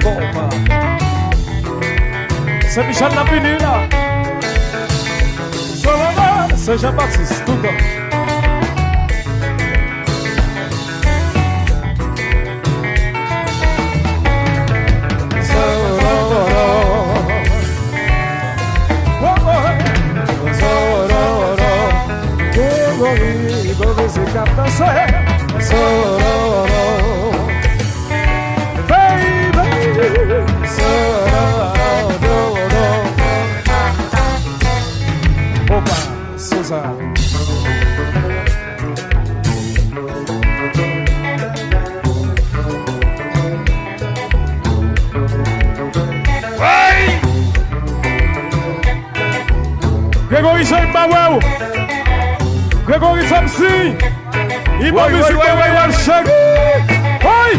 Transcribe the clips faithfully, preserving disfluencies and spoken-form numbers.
Bon, pa. Sen Michel n ap vini la. Solana, Sen Jan Batis, toutan. Solana. Gregory, bon mizik ap danse. Sororo. Baby. Sororo. Opa, Sousa. Hey! Gregory Jean, m pa wè w. Gregory, fè m siy. Ibo Music, woy, woy, woy, woy, woy, cheri. Hey!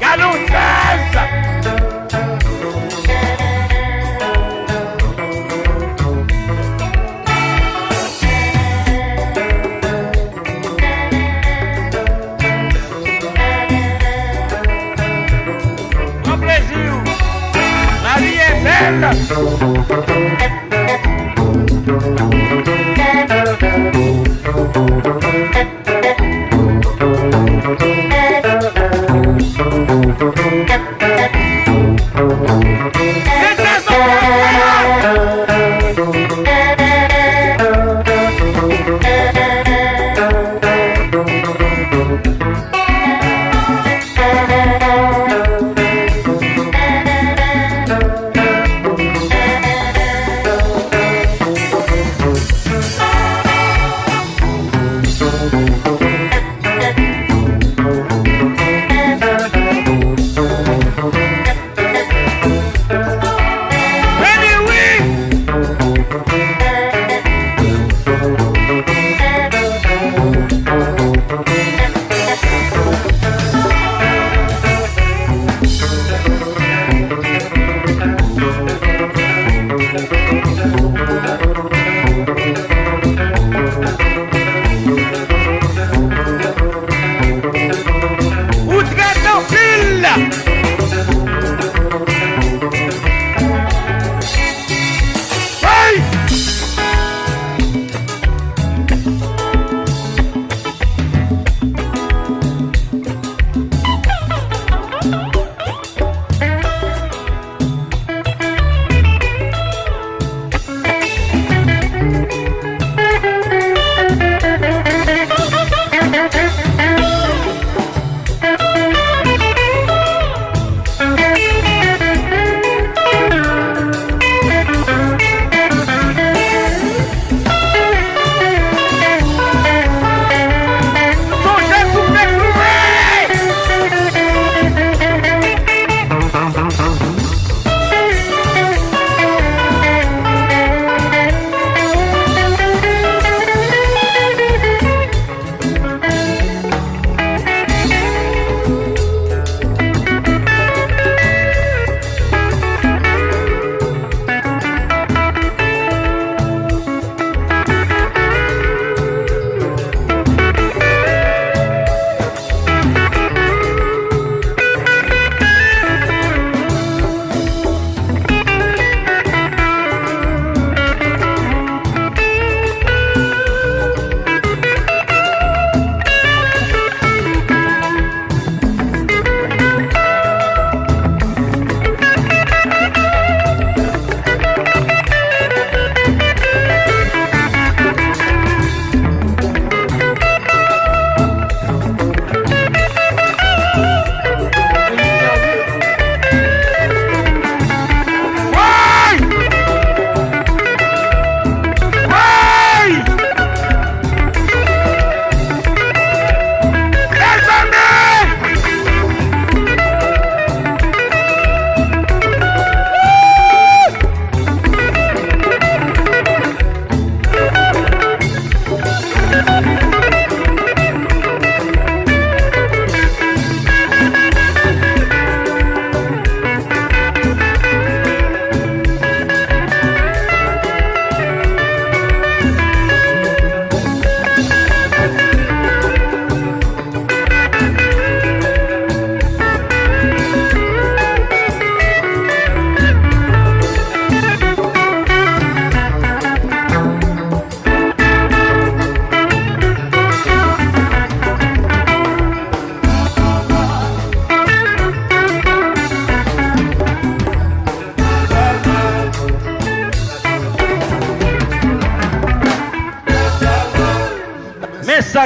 Gade yon djaz! Pran plezi w. Lavi e bèl.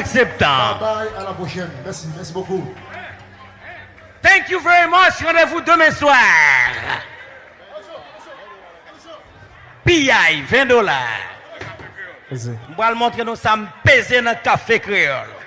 Akseptan. Bye bye, à la prochaine. Merci, merci beaucoup. Thank you very much. Randevou demen swa. Piyay, ven dola. M pral montre nou sa m peze nan Kafe Kreyòl.